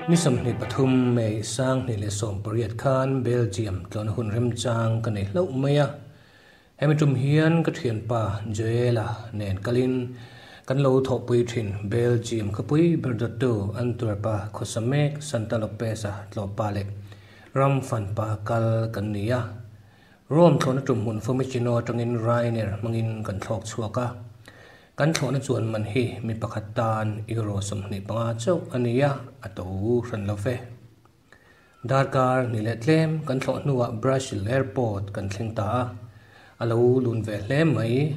Ni 23 May 2018 khan Belgium tlawn hun remchang ka nei hlauh mai a. Hemi tum hian ka thianpa Joela nen kalin kan lo thawhpui thin Belgium khawpui ber dawttu Antwerp-a khawsa mek Santa Lopez-a tlawhpa leh ram fanpa kal kan ni a. Rome thlawhna tum hmun Fiumicino atangin Ryanair hmangin kan thlawk chhuak a. Kan thlawhna chuan man hi mi pakhat tan Euro 25 chauh a ni a, a to hran lo ve. Darkar ni leh tlem kan thlawh hnuah Brussels Airport kan thleng ta a, a lo lun ve hle mai.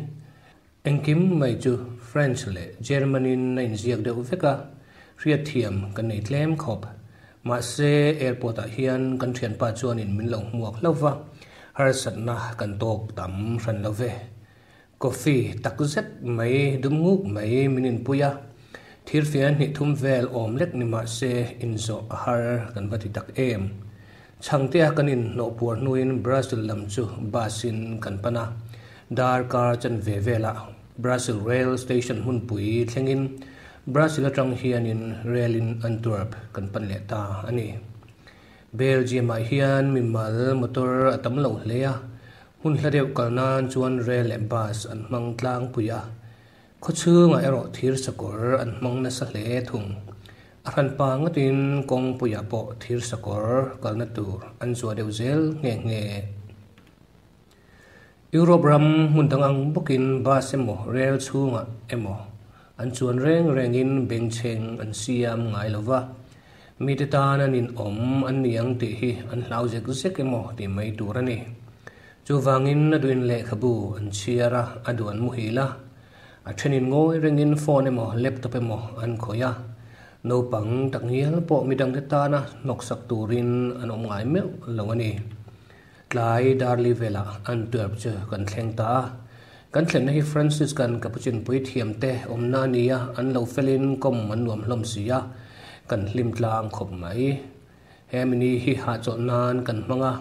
Engkim mai chu French leh German-in a inziak deuh vek a, hriatthiam kan nei tlem khawp. Mahse, airport-ah hian kan thianpa chuanin min lo hmuak hlauh va, harsatna kan tawk tam hran lo ve. Coffee tak zet mai, dum nguk mai min inpui a, thirfian hnih thum vel awm lek ni mah se inzawh a har kan va ti tak em. Chhangtea kan inhnawh puar hnuin Brazil lam chu bus in kan pan a, darkar chanve velah Brazil rail station hmunpui thlengin Brazil atang hianin rail in Antwerp kan pan leh ta a ni. Belgium-ah hian mimal motor a tam lo hle a, Hmun hla deuh kal nan chuan rel leh bus an hmang tlangpui a, khawchhungah erawh thir sakawr an hmang nasa hle thung. A hranpa ngatin kawngpuiah pawh thir sakawr kalna tur an zuah deuh zel nghe nghe. Europe ram hmun dang ang bawkin bus emaw rel chhungah emaw an chuan reng rengin bengchheng an siam ngai lo va, mite tan an inawm an ni ang tih hi an hlau zek zek emaw tih mai tur a ni. Chuvangin a duin lehkhabu an chhiar a, a duh an muhil a, a thenin ngawi rengin phone emaw laptop emaw an khawih a, naupang takngial pawh midangte tana hnawksak turin an awm ngai meuh lo a ni. Tlai Darli velah Antwerp chu kan thleng ta a. Kan thlenna hi Franciscan Capuchin puithiamte awmna a ni a, an lo felin kawm an nuam hlawm si a, kan hlim tlang khawp mai. He mini hi hahchawlh nan kan hmang a,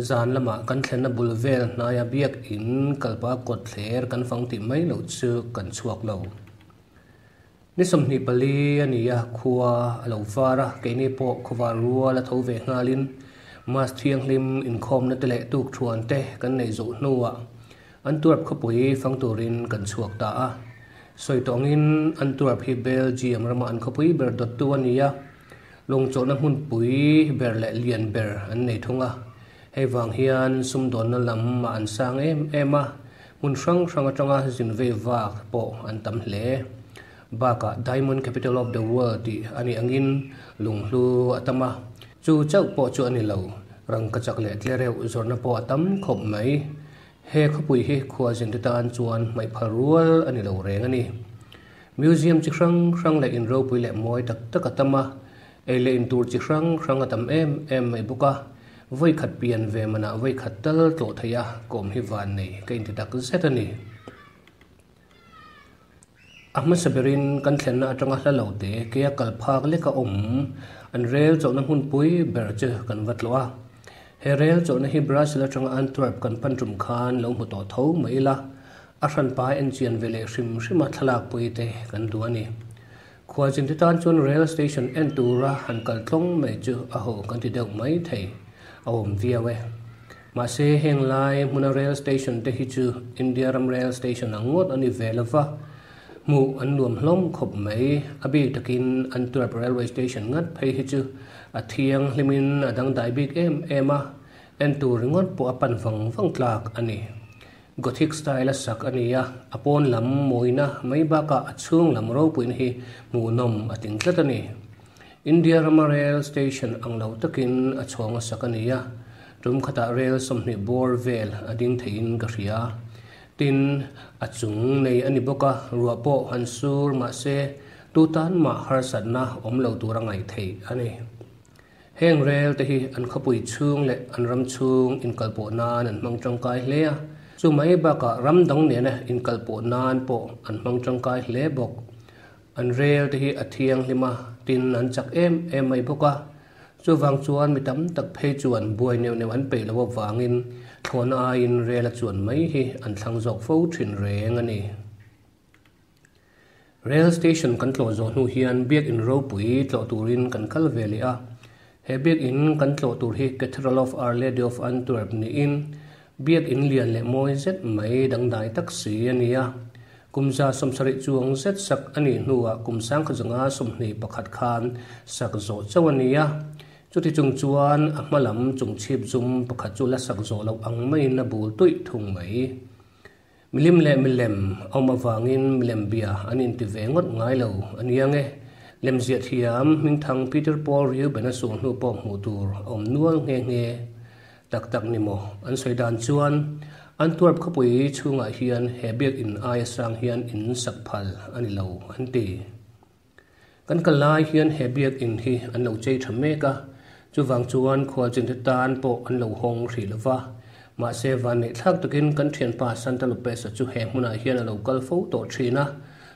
zan lamah kan thlenna bul vel hnaia biakin kalpa kawt thler kan fang tih mai loh chu kan chhuak lo. Ni 24 a ni a, khua a lo var a, keini pawh khawvar rual a tho ve nghalin Mass thianghlim inkhawmna te leh tukthuan te kan neih zawh hnuah Antwerp khawpui fang turin kan chhuak ta a. Sawi tawngin Antwerp hi Belgium rama an khawpui ber dawttu a ni a, lawngchawlhna hmunpui ber leh lian ber an nei thung a. Hei vang hian sumdawnna lam ah an sang em em a, hmun hrang hrang atanga zin vei vak pawh an tam hle. Bakah Diamond Capital of the World tih a nih angin lunghlu a tam a, chu chauh pawh chu a ni lo, rangkachak leh tlereuh zawrhna pawh a tam khawp mai. He khawpui hi khua zinte tan chuan hmaih phal rual a ni lo reng a ni. Museum chi hrang hrang leh in ropui leh mawi tak tak a tam a, Ei leh in tur chi hrang hrang a tam em em mai bawk a, vawi khat pian ve manah vawi khat tal tlawh theih a kawm hi van nei ka inti tak zet a ni. A hmasa berin kan thlenna atanga hla lo te keia kal phak lek a awm an rel chawlhna hmunpui ber chu kan va tlawh a. He rel chawlhna hi Brazil atanga Antwerp kan pan tum khan lo hmu tawh tho mai ila, a hranpa enchian ve leh hrim hrima thlalakpui te kan duh a ni. Khualzinte tan chuan rail station en tura han kal tlawng mai chu a ho kan ti deuh mai thei a awm viau e. Mahse heng lai hmuna rail station te hi chu India ram rail station ang ngawt a ni ve lova, hmuh an nuam hlawm khawp mai. A bik takin Antwerp railway station ngat phei hi chu a thianghlimin a dangdai bik em em a, en tur ringawt pawh a pan vang vang tlak a ni. Gothic style a sak a ni a, a pawn lam mawina mai bakah a chhung lam ropuina hi hmuhnawm a tling tlat a ni. India rama rail station ang lo takin a chhawng a sak a ni a, tum khatah rail 20 bawr vel a ding theiin ka hria. Tin, a chung nei a ni bawk a, ruah pawh han sur mahse tu tan mah harsatna awm lo tura ngaih theih a ni. Heng rel te hi an khawpui chhung leh an ram chhung inkalpawh nan an hmang tangkai hle a, chu mai bakah ram dang nena inkalpawh nan pawh an hmang tangkai hle bawk. An rel te hi a thianghlim a, tin an chak em em mai bawk a, chuvang chuan mi tam tak phei chuan buai neuh neuh an peih loh avangin thlawhna aiin rel a chuan mai hi an thlang zawk fo thin reng a ni. Rail station kan tlawh zawh hnu hian biak in ropui tlawh turin kan kal ve leh a. He biak in kan tlawh tur hi Cathedral of Our Lady of Antwerp niin biak in lian leh mawi zet mai dangdai tak si a ni a. Kum 170 chuang zet sak a nih hnuah kum 1921 khan sak zawh chauh a ni a. Chuti chung chuan a hma lam chung chhip zum pakhat chu la sak zawh loh ang maiin a bul tuih thung mai. Milim leh milem a awm avangin milem bia an inti ve ngawt ngai lo a nia nge. Lemziah thiam hmingthang Peter Paul Reuben-a sual hnu pawh hmuh tur a awm nual nghe nghe. Tak tak ni maw? An sawi dan chuan Antwerp khawpui chhungah hian he biakinn aia sang hian in sak phal a ni lo an ti. Kan kal lai hian he biakinn hi an lo chei tha mek a, chuvang chuan khualchinte tan pawh an lo hawng hrih lo va. Mahse, vanneihthlak takin kan thianpa Santa Lopez-a chu he hmunah hian a lo kal fo tawh thin a.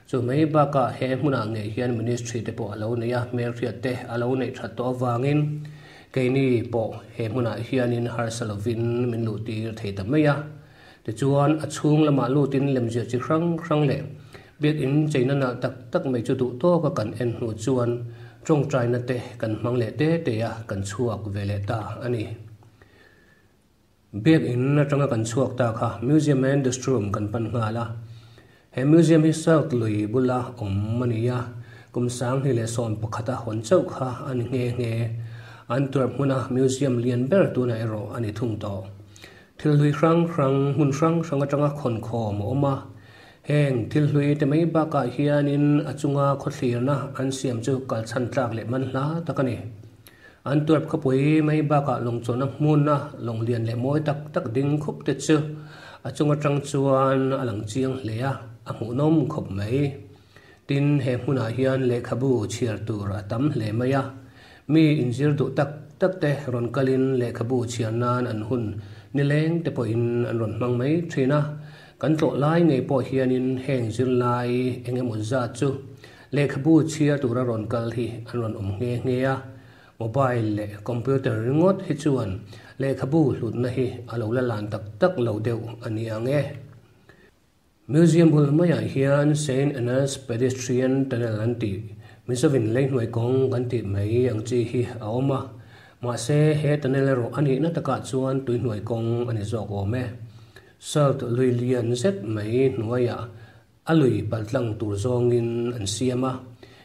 Chu mai bakah he hmunah ngei hian ministry te pawh a lo nei a, hmelhriat te a lo neih that tawh avangin keini pawh he hmunah hianin harsa lovin min luhtir thei ta mai a. Tichuan, a chhung lamah lutin lemziah chi hrang hrang leh Biakinn cheina nalh tak tak mai chu duh tawka kan en hnu chuan tawngtaina te kan hmang leh te te a, kan chhuak ve leh ta a ni. Biakinn atanga kan chhuak ta kha Museum and Dustrum kan pan nghal a. He museum hi South lui bula awm a ni a, kum 2011 a hawn chauh kha a ni nghe nghe. Antwerp hmuna museum lian ber tunah erawh a ni thung tawh. Thil hlui hrang hrang hmun hrang hrang atanga khawnkhawm a awm a. Heng thil hlui te mai bakah hianin a chunga khawthlirna an siam chu kalchhan tlak leh man hla tak a ni. Antwerp khawpui mai bakah lawngchawlhna hmuna lawng lian leh mawi tak tak ding khup te chu a chung atang chuan a lang chiang hle a, a hmuhnawm khawp mai. Tin, he hmunah hian lehkhabu chhiar tur a tam hle mai a. Mi inzir duh tak tak te rawn kalin lehkhabu chhiar nan an hun nileng te pawhin an rawn hmang mai thin a. Kan tlawh lai ngei pawh hianin heng zirlai eng emaw zat chu lehkhabu chhiar tura rawn kal hi an rawn awm nghe nghe a. Mobile leh computer ringawt hi chuan lehkhabu hlutna hi a lo la lan tak tak lo deuh a ni ang e. Museum bul maiah hian Saint Anna's Pedestrian Tunnel an tih, Mizovin leihnuai kawng kan tih mai ang chi hi a awm a. Mahse, he tunnel erawh a nihna takah chuan tuihnuai kawng a ni zawk awm e. Salt lui lian zet mai hnuaiah a lui paltlang tur zawngin an siam a.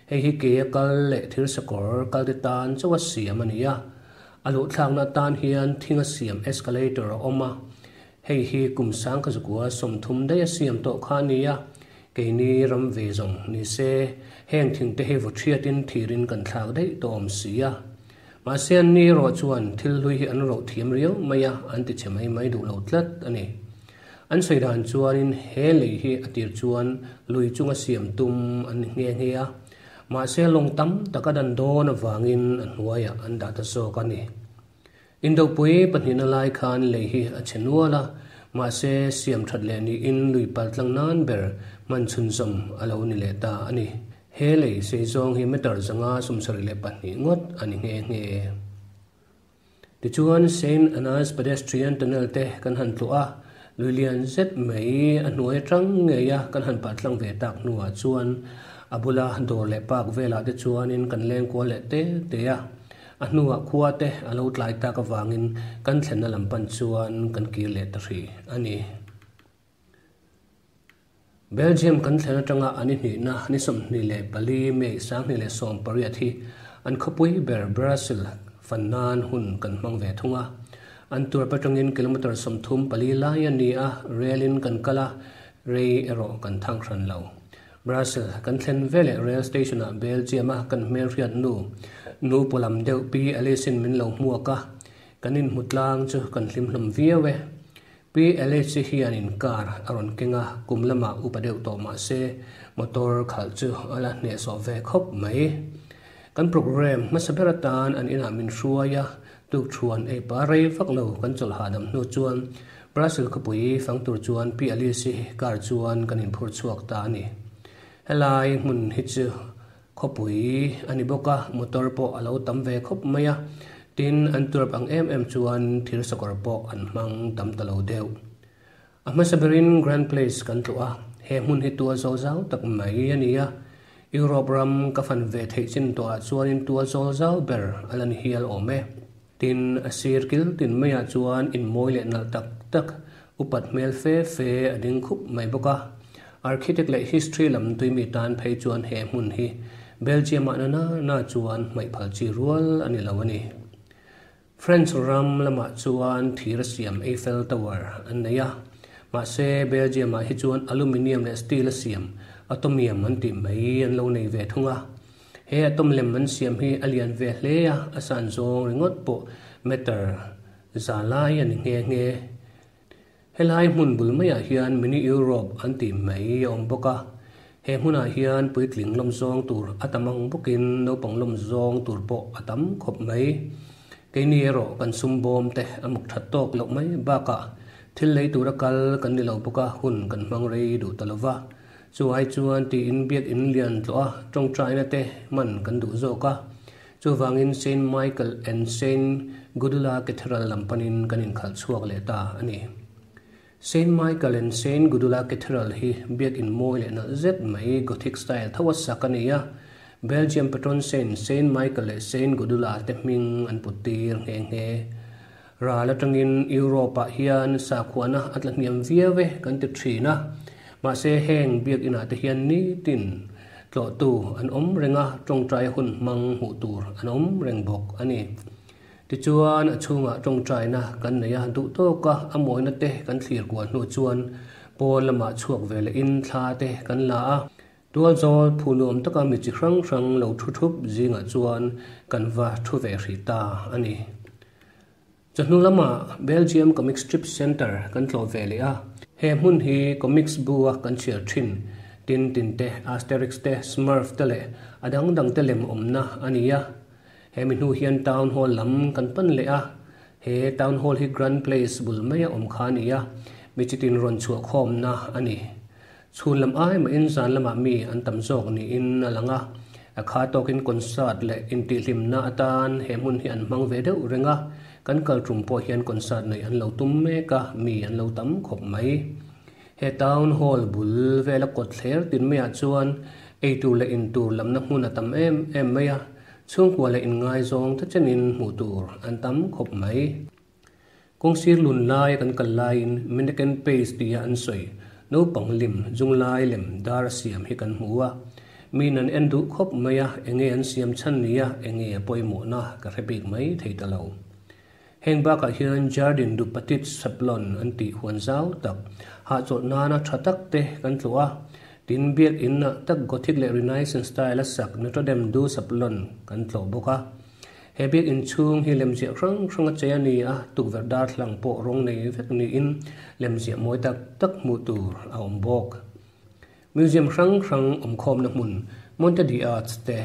Hei hi ke a kal leh thil sakawr kalte tan chauha siam a ni a. A luhthlakna atan hian thinga siam escalator a awm a. Hei hi kum 1930 daih a siam tawh kha a ni a, keini ram ve zawng ni se heng thingte hi vaw thiatin thirin kan thlak daih tawh awm si a. Mahse an ni erawh chuan thil hlui hi an roh thiam riau mai a, an ti chhe mai mai duh lo tlat a ni. An sawi dan chuanin he lei hi a tir chuan lui chunga siam tum an ni nghe nghe a, mahse lawng tam taka dan dawn avangin a hnuaiah an dah ta zawk a ni. Indopui pahnihna lai khan lei hi a chhe nual a, mahse siam that leh niin lui paltlang nan ber hman chhunzawm a lo ni leh ta a ni. He lei sei zawng hi meter 172 ngawt a ni nghe nghe. Tichuan Saint Anna's Pedestrian Tunnel te kan han tluah a, lui lian zet mai a hnuai atang ngei a kan han paltlang ve tak hnuah chuan a bula dawr leh park velah te chuanin kan leng kual leh te te a. A hnuah khua te a lo tlai tak avangin kan thlenna lam pan chuan kan kir leh ta hrih a ni. Belgium kan thlen atanga an i hnihna ni 24 May 2018 hi an khawpui ber Brussels fan nan hun kan hmang ve thung a. Antwerp atangin kilometre 34 lai a ni a, rail in kan kal a, rei erawh kan thang hran lo. Brussels kan thlen veleh rail station ah Belgium a kan hmelhriat nu, nu pawlam deuh Pi Alice in min lo hmuak a, kan inhmu tlang chu kan hlim hlawm viau e. Pi Alice hian in car a rawn keng a, kum lamah upa deuh tawh mah se motor khalh chu a la hnehsawh ve khawp mai. Kan program hmasa ber atan an inah min hruai a, tukthuan ei pa rei vak lo kan chawlh hahdam hnu chuan Brussels khawpui fang tur chuan Pi Alice car chuan kan inphur chhuak ta a ni. Helai hmun hi chu khawpui a ni bawk a, motor pawh a lo tam ve khawp mai a, tin Antwerp ang em em chuan thir sakawr pawh an hmang tam ta lo deuh. A hmasa berin Grand Place kan tluh a, he hmun hi tual zo zau tak mai a ni a. Europe ram ka fan ve theih chin tawhah chuanin tual zawl zau ber a la ni hial awm e. Tin, a sir kil tin maiah chuan in mawi leh nalh tak tak, upat hmel fe fe a ding khup mai bawk a. Architect leh history lam tuimi tan phei chuan he hmun hi Belgium-ah na na na chuan hmaih phal chi rual a ni lo a ni. French ram lamah chuan thir a siam Eiffel Tower an nei a, mahse Belgium-ah hi chuan aluminium leh steel a siam atomium an tih mai an lo nei ve thung a. He atom lem an siam hi a lian ve hle a, a san zawng ringawt pawh meter za lai a ni nghe nghe. Helai hmun bul maiah hian Mini Europe an tih mai a awm bawk a, he hmunah hian puitling lawm zawng tur a tam ang bawkin naupang lawm zawng tur pawh a tam khawp mai. Keini erawh kan sum bawm te a muk that tawk loh mai bakah thil lei tura kal kan ni lo bawk a, hun kan hmang rei duh ta lo va. Chu ai chuan tiin biak in lian tlawh a tawngtaina te hman kan duh zawk a. Chuvangin Saint Michael and Saint Gudula Cathedral lam panin kan inkhalh chhuak leh ta a ni. Saint Michael and Saint Gudula Cathedral hi biak in mawi leh nalh zet mai Gothic style tho a sak a ni a. Belgium patron saint Saint Michael leh Saint Gudula te hming an put tir nghe nghe. Ral atangin Europe-ah hian sakhuana a tla hniam viau e kan ti thin a, mahse heng biakinah te hian nitin tlawhtu an awm reng a, tawngtai hun hmang hmuh tur an awm reng bawk a ni. Tichuan a chhungah tawngtaina kan nei a, duh tawka a mawina te kan thlir kual hnu chuan pawn lamah chhuak ve lehin thla te kan la a, Tualzawl phu nuam taka mi chi hrang hrang lo thu thup zingah chuan kan va thu ve hrih ta a ni. Chawhnu lamah Belgium Comic Strip Centre kan tlawh ve leh a, he hmun hi comics bu a kan chhiar thin Tintin te, Asterix te, Smurf te leh a dang dang te lem awmna a ni a. He mi hnu hian Town Hall lam kan pan leh a, he Town Hall hi Grand Place bul maia awm kha a ni a, mi chitin rawn chhuah khawmna a ni. Chhun lam ai mahin zan lamah mi an tam zawk niin a lang a, a kha tawkin concert leh intihhlimna atan he hmun hi an hmang ve deuh reng a, kan kal tum pawh hian concert neih an lo tum mek a, mi an lo tam khawp mai. He town hall bul vela kawt thler tin maiah chuan eitur leh intur lamna hmun a tam em em mai a, chhungkua leh inngaizawng te chenin hmuh tur an tam khawp mai. Kawngsir lun lai kan kal laiin Menneken Pace tia an sawi naupang lim zunglai lem dar a siam hi kan hmu a. Miin an en duh khawp mai a, enge an siam chhan nia enge a pawimawhna ka hre bik mai thei ta lo. Heng bakah hian Jardin du Petit Sablon an tih huan zau tak, hahchawlh nana tha tak te kan tluh a. Tin, biak inna tak Gothic leh Renaissance style a sak Notre Dame du Sablon kan tlawh bawk a. He biak inchhung hi lemziah hrang hrang a chei a ni a, tukverh darthlang pawh rawng nei vek niin lemziah mawi tak tak hmuh tur a awm bawk. Museum hrang hrang awmkhawmna hmun Monte de Arts te,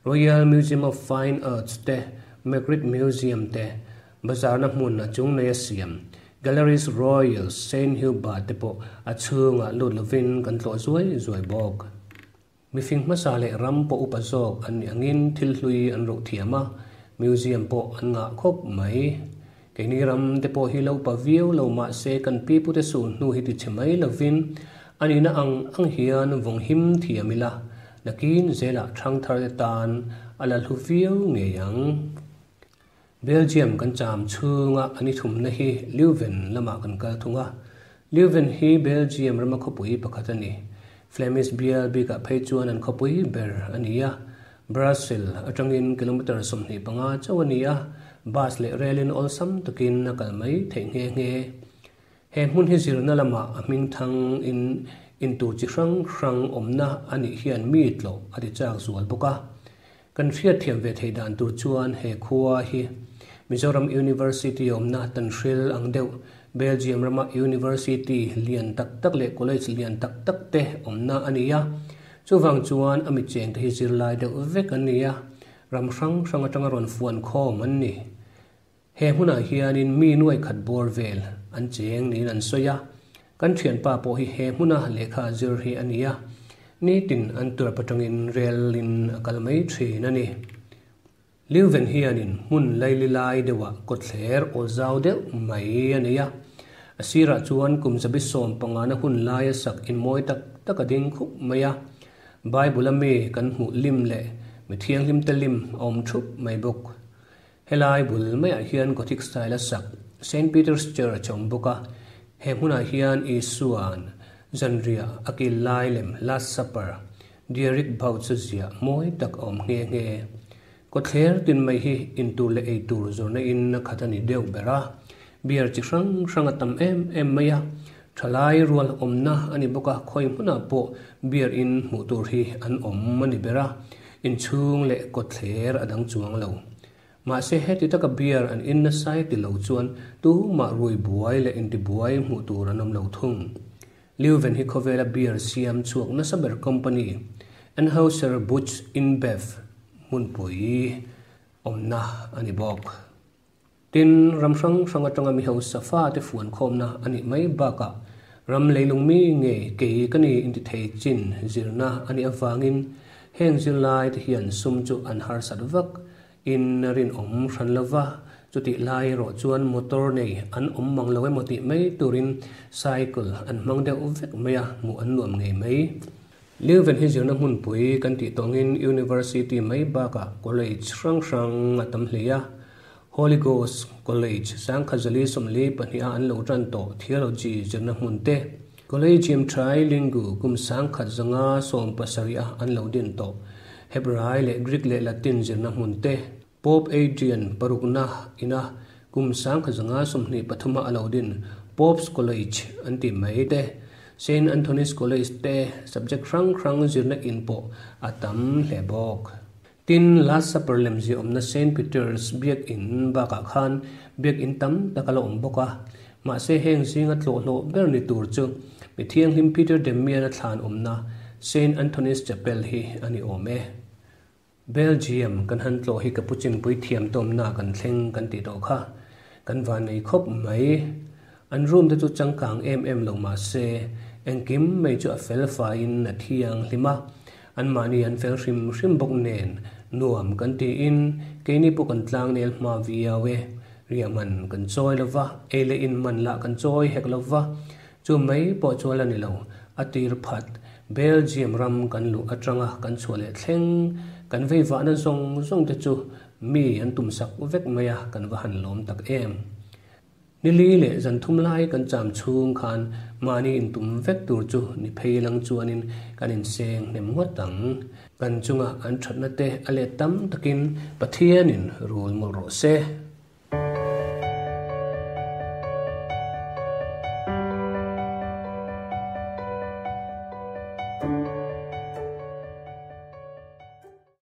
Royal Museum of Fine Arts te, Magritte Museum te, bazarna hmun a chung nei a siam Galleries Royals Saint Hubert te pawh a chhungah lut lovin kan tlawh zuai zuai bawk. Mifing hmasa leh ram pawh upa zawk an nih angin thil hlui an roh thiam a, museum pawh an ngah khawp mai. Keini ram te pawh hi lo upa viau lo mah se kan pipute sul hnu hi ti chhe mai lovin a nihna ang ang hian vawng him thiam ila, nakin zelah thangthar te tan a la hlu viau ngei ang. Belgium kan cham chhunga an i thumna hi Leuven lamah kan kal thung a. Leuven hi Belgium rama khawpui pakhat a ni. Flemish bial bikah phei chuan an khawpui ber a ni a. Brussels atangin kilometre 25 chauh a ni a, bus leh relin awlsam takin a kal mai theih nghe nghe. He hmun hi zirna lamah a hming thang in intur chi hrang hrang awmna a nih hian mi tlawh a ti chak zual bawk a. Kan hriatthiam ve theih dan tur chuan he khua hi Mizoram University awmna tanhril ang deuh, Belgium rama University lian tak tak leh college lian tak tak te awmna a ni a. Chuvang chuan a micheng te hi zirlai deuh vek an ni a, ram hrang hrang atanga rawn fuan khawm an ni. He hmunah hianin mi nuai khat bawr vel an cheng niin an sawi a, kan thianpa pawh hi he hmuna lehkha a zir hi a ni a, nitin an turp atangin relin a kal mai thin a ni. Leuven hianin hmun laili lai deuhah kawtthler awl zau deuh mai a nei a, a sirah chuan kum zabi 15na hun laia sak inmawi tak tak a ding khup mai a. Bible a mi kan hmuh lim leh mi thianghlimte lim a awm thup mai bawk. Helai bul maiah hian Gothic style a sak Saint Peter's Church a awm bawk a, he hmunah hian Isua'n zanriah a kil lai lem Last Supper, Dieric Bouts-a ziah mawi tak a awm nghe nghe. Kawtthler tin mai hi intur leh eitur zawrhna in a khat a ni deuh ber a, beer chi hrang hrang a tam em em mai a, thalai rual awmna a ni bawk a, khawi hmunah pawh beer in hmuh tur hi an awm a ni ber a, inchhung leh kawtthler a dang chuang lo. Mahse heti taka beer an in nasai ti lo chuan tumah rui buai leh intibuai hmuh tur an awm lo thung. Leuven hi khawvela beer siam chhuak nasa ber company Anheuser-Busch InBev hmunpui awmna a ni bawk. Tin, ram hrang hrang atanga mi hausa fate fuan khawmna a nih mai bakah ram leilung mi ngei kei ka ni intithei chin zirna a nih avangin heng zirlai te hian sum chu an harsat vak In rinawm hran lova, chutih lai erawh chuan motor nei an awm mang lo emaw tih mai turin cycle an hmang deuh vek mai a, hmuh an nuam ngei mai. Leuven hi zirna hmunpui kan tih tawngin University mai bakah college hrang hrang a tam hle a, Holy Ghost College Sangkhazali 42 a an lo tan tawh Theology zirna hmun te, Collegium Trilingue kum 1570 a an lo din tawh Hebrai leh Greek leh Latin zirna hmun te, Pope Adrian parukna ina kum 1523 a a lo din Pope's College an tih mai te, Saint Anthony's College te subject hrang hrang zirna in pawh a tam hle bawk. Tin, Last Supper lemziah awmna Saint Peter's biak in bakah khan biak in tam tak a la awm bawk a. Mahse heng zinga tlawhhlawh ber ni tur chu mi thianghlim Peter Damian-a thlan awmna Saint Anthony's Chapel hi a ni awm e. Belgium kan han tlawh hi ka pu chimpui thiam tawmna kan thleng kan tih tawh kha kan van nei khawp mai. An room te chu changkang em em lo mahse engkim mai chu a fel faiin a thianghlim a. Anmahni an fel hrim hrim bawk nen nuam kan tiin keini pawh kan tlangnel hma viau e. Riah man kan chawi lo va, ei leh in man lah kan chawi hek lo va, chu mai pawh chual a ni lo. A tir phat, Belgium ram kan luh atanga kan chhuah leh thleng kan vei vahna zawng zawng te chu mi an tumsak vek mai a, kan va han lawm tak em. Nili leh zan thum lai kan cham chhung khan mahni intum vek tur chu ni phei lang chuanin kan inseng hnem ngawt ang. Kan chunga an thatna te a let tam takin Pathianin rul mawlh rawh se.